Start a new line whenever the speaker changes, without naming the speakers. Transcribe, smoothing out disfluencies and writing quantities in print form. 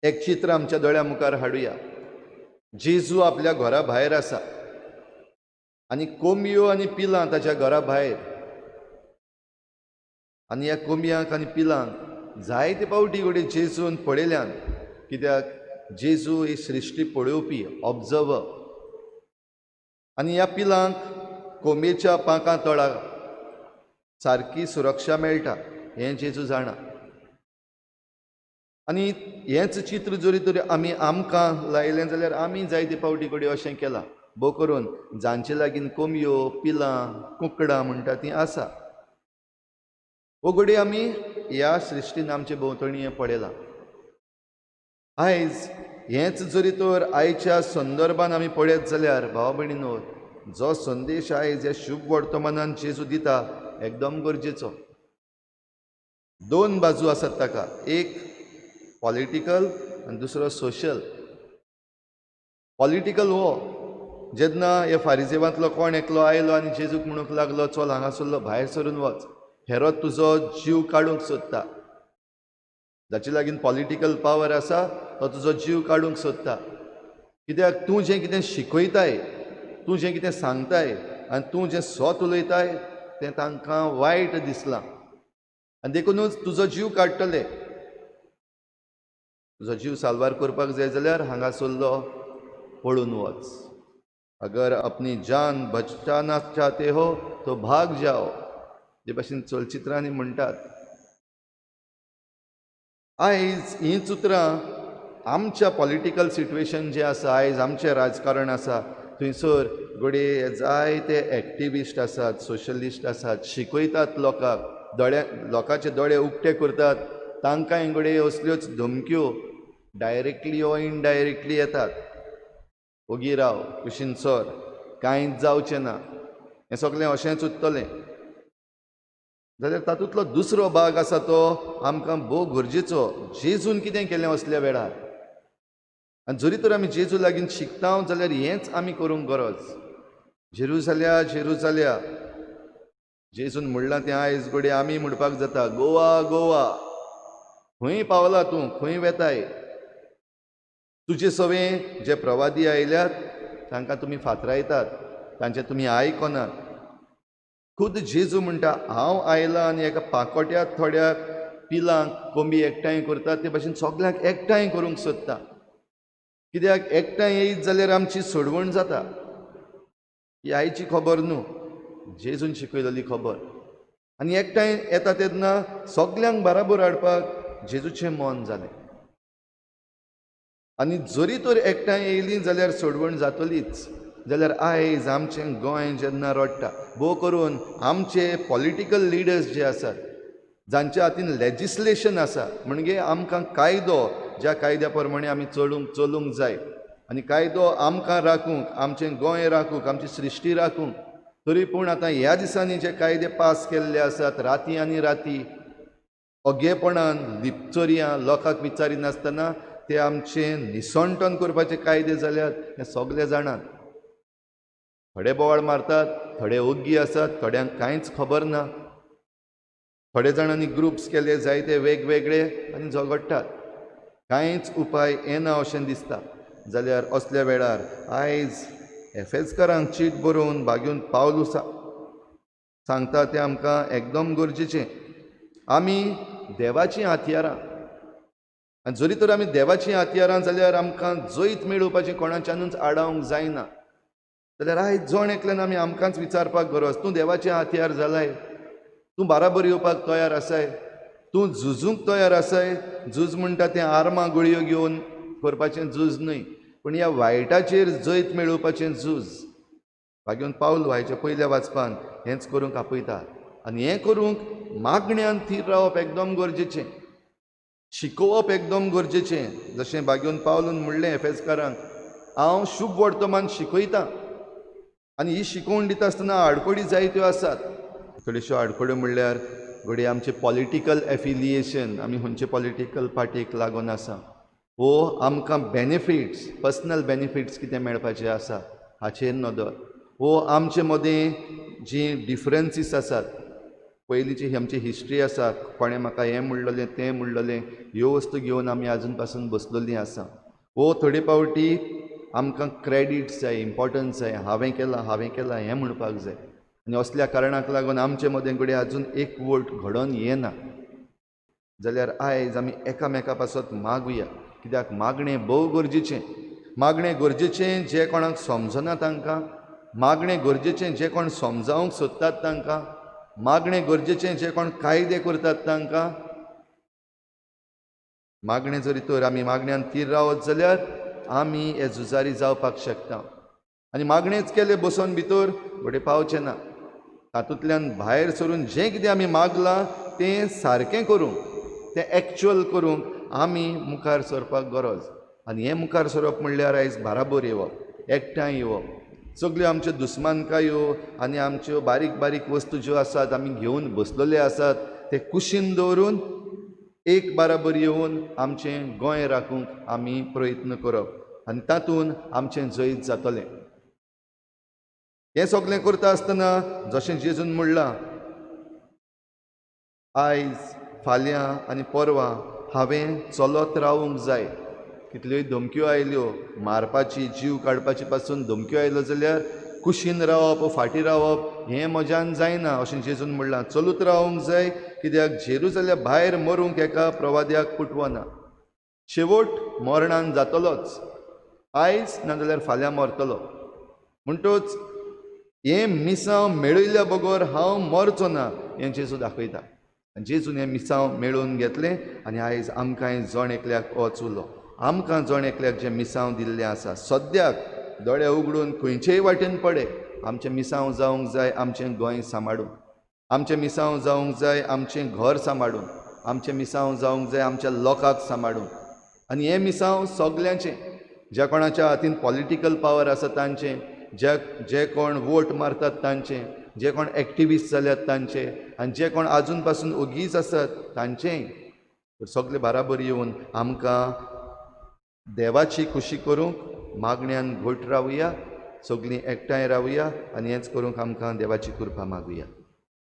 एक चित्र आमच्या दोळ्या मुखार हाडुया. जेजू आपल्या घरा भायर आसा आनी कोंबयो आनी पिलां ताच्या घरा भायर, आनी ह्या कोंबयांक आनी पिलांक जायते पावटी घडये जेजून पळयल्यान, कित्याक जेजू ही सृश्टी पळोवपी, ऑब्जर्वर. आनी ह्या पिलांक कोंबयेच्या पांखां तळा सारकी सुरक्षा मेळटा हें जेजू जाणा. आनी हेंच चित्र जरी तर आमी आमकां लायलें जाल्यार आमी जायते पावटी कडेन अशें केलां, भोव करून जांचे लागीं कोंबयो, पिलां, कुकडां म्हणटा तीं आसा. हो घडये आमी ह्या सृश्टीन आमचे भोंवतणी हें पळयलां. आयज हेंच जरी तर आयच्या संदर्भान आमी पळयत जाल्यार भाव भयणीनो, जो संदेश आयज ह्या शुभ वर्तमानान जेजू दिता एकदम गरजेचो. दोन बाजू आसात ताका, एक पॉलिटिकल आनी दुसरो सोशल. पॉलिटिकल हो जेन्ना ह्या फारिजेवांतलो कोण एकलो आयलो आनी जेजूक म्हणूंक लागलो, चल हांगासरलो भायर सरून वच, हेरोद तुजो जीव काडूंक सोदता. जाचे लागीं पॉलिटिकल पावर आसा तो तुजो जीव काडूंक सोदता, कित्याक तूं जें कितें शिकयताय, तूं जें कितें सांगताय आनी तूं जें सत उलयताय तें तांकां वायट दिसलां आनी देखुनूच तुजो जीव काडटले. तुजो जीव साल्वार करपाक जाय जाल्यार हांगासरलो पळून वच. अगर अपनी जान बचाना चाहते हो तो भाग जाओ, जे भाशेन चलचित्रांनी म्हणटात. आयज हीं उतरां आमच्या पॉलिटिकल सिट्युएशन जें आसा, आयज आमचें राजकारण आसा, थंयसर घडये जायते एक्टिविस्ट आसात, सोशलिस्ट आसात, शिकयतात लोकांक, दोळे लोकांचे दोळे उक्ते करतात, तांकांय घडये असल्योच धमक्यो डायरेक्टली ओ इनडायरेक्टली येतात. ओगी राव, कुशीन सर, कांयच जावचें ना, हें सगळें अशेंच उरतलें. जाल्यार तातूंतलो दुसरो भाग आसा तो आमकां भोव गरजेचो. जेजून कितें केलें असल्या वेळार, आनी जरी तर आमी जेजू लागीं शिकता जाल्यार हेंच आमी करूंक गरज. जेरुजाल्या जेरुजाल्या, जेजून म्हणलां तें आयज घडये आमी म्हणपाक जाता, गोवा गोवा, खंय पावला तूं, खंय वेताय, तुजे सवें जे प्रवादी आयल्यात तांकां तुमी फातरायतात, तांचें तुमी आयकनात. खुद जेजू म्हणटा, हांव आयलां आनी एका पाकोट्या थोड्या पिलांक कोंबी एकठांय करतात ते भाशेन सगल्यांक एकठांय करूंक सोदता, कित्याक एकठांय येयत जाल्यार आमची सोडवण जाता. ही आयची खबर न्हू, जेजून शिकयलेली खबर. आनी एकठांय येता तेन्ना सगल्यांक बराबर हाडपाक जेजूचें मन जालें. आनी जरी तर एकठांय येयली जाल्यार सोडवण जातलीच. जाल्यार आयज आमचें गोंय जेन्ना रडटा, भोव करून आमचे पॉलिटिकल लिडर्स जे आसात, जांच्या हातीन लेजिस्लेशन आसा, म्हणजे आमकां कायदो, ज्या कायद्या प्रमाणे आमी चलूंक जाय, आनी कायदो आमकां राखूंक, आमचें गोंय राखूंक, आमची सृश्टी राखूंक, तरी पूण आतां ह्या दिसांनी जे कायदे पास केल्ले आसात, राती आनी राती अगेपणान लिपचोरयां लोकांक विचारिनासतना ते आमचें निसणटन करपाचे कायदे जाल्यात, हे सगळे जाणात. थोडे बोवाळ मारतात, थोडे ओग्गी आसात, थोड्यांक कांयच खबर ना, थोडे जाणांनी ग्रुप्स केले जायते वेगवेगळे आनी झगडटात, कांयच उपाय येना अशें दिसता. जाल्यार असल्या वेळार आयज एफेजकारांक चीट बरोवन बागेवन पावलू सांगता तें आमकां एकदम गरजेचें. आमी देवाचीं हत्यारां, आनी जरी तर आमी देवाचीं हत्यारां जाल्यार आमकां जैत मेळोवपाचें कोणाच्यानूच आडावंक जायना. जाल्यार आयज जण एकल्यान आमी आमकांच विचारपाक गरज, तूं देवाचें हत्यार जालाय, तूं बाराबर येवपाक तयार आसाय, तूं झुजूंक तयार आसाय. झूज म्हणटा तें आर्मां गुळयो घेवन करपाचें झूज न्हय, पूण ह्या वायटाचेर जैत मेळोवपाचें झूज. बागेवन पावल आयच्या पयल्या वाचपान हेंच करूंक आपयता. आनी हें करूंक मागण्यान थीर रावप एकदम गरजेचें, शिकोवप एकदम गरजेचें. जशें बागेवन पावलून म्हणलें एफेजकारांक, हांव शुभ वर्तमान शिकयतां, आनी ही शिकोवण दिता आसतना आडखळी जायत्यो आसात. थोड्योश्यो आडखळ्यो म्हणल्यार घडये आमचें पॉलिटिकल एफिलिएशन, आमी खंयचे पॉलिटिकल पार्टीक लागून आसा, वो आमकां बेनिफिट्स, पर्सनल बेनिफिट्स कितें मेळपाचें आसा हाचेर नदर, वो आमचे मदें जी डिफरन्सीस आसात, पयलींची आमची हिस्ट्री आसा, कोणें म्हाका हें म्हणलेलें तें म्हणलेलें, ह्यो वस्तू घेवन आमी आजून पासून बसलेलीं आसा. वो थोडे फावटी आमकां क्रेडीट जाय, इम्पोर्टन्स जाय, हांवें केलां हांवें केलां हें म्हणपाक जाय. आनी असल्या कारणाक लागून आमचे मदें कडेन आजून एकवट घडोवन येना. जाल्यार आयज आमी एकामेका पासत मागुया, कित्याक मागणें भोव गरजेचें. मागणें गरजेचें जे कोणाक समजना तांकां, मागणें गरजेचें जे कोण समजावंक सोदतात तांकां, मागणें गरजेचें जे कोण कायदे करतात तांकां. मागणें जरी तर आमी मागण्यान थीर रावत जाल्यार आमी हे झुजारी जावपाक शकता. आनी मागणेंच केलें बसोन भितर घडये पावचें ना. तातूंतल्यान भायर सरून जें कितें आमी मागलां तें सारकें करूंक, तें एक्च्युअल करूंक आमी मुखार सरपाक गरज. आनी हें मुखार सरप म्हणल्यार आयज बाराबोर येवप, एकठांय येवप, सगल्यो आमच्यो दुस्मानकायो आनी आमच्यो बारीक बारीक वस्तू ज्यो आसात आमी घेवन बसलेले आसात ते कुशीन दवरून एक बाराबर येवन आमचें गोंय राखूंक आमी प्रयत्न करप आनी तातूंत आमचें जैत जातलें. हें सगलें करता आसतना जशें जेजून म्हणलां, आयज फाल्यां आनी परवां हांवें चलत रावूंक जाय. कितल्योय धमक्यो आयल्यो मारपाची, जीव काडपाची पासून धमक्यो आयल्यो जाल्यार कुशीन रावप, फाटीं रावप हें म्हज्यान जायना अशें जेजून म्हणलां. चलत रावूंक जाय, कित्याक जेरुजाल्या भायर मरूंक एका प्रवाद्याक पुटवना. शेवट मरणान जातलोच, आयज ना जाल्यार फाल्यां मरतलो. म्हणटच हें मिसांव मेळयल्या बगर हांव मरचो ना हें जेजू दाखयता. आनी जेजून हें मिसांव मेळोवन घेतलें आनी आयज आमकांय जण एकल्याक होच उलो, आमकां जण एकल्याक जें मिसांव दिल्लें आसा सद्याक दोळे उगडून खंयचेय वाटेन पडे आमचें मिसांव जावंक जाय, आमचें गोंय सांबाळूंक, आमचें मिसांव जावंक जाय, आमचें घर सांबाळूंक, आमचें मिसांव जावंक जाय, आमच्या लोकांक सांबाळूंक. आनी हें मिसांव सगल्यांचें, ज्या कोणाच्या हातीन पॉलिटिकल पावर आसा तांचें, जे कोण वोट मारतात तांचें, जे कोण एक्टिविस्ट जाल्यात तांचे, आनी जे कोण आजून पासून ओगीच आसात तांचेंय. सगळे बाराबर येवन आमकां देवाची खुशी करूंक मागण्यान घट रावया, सगळीं एकठांय रावया आनी हेंच करूंक आमकां देवाची कृपा मागुया.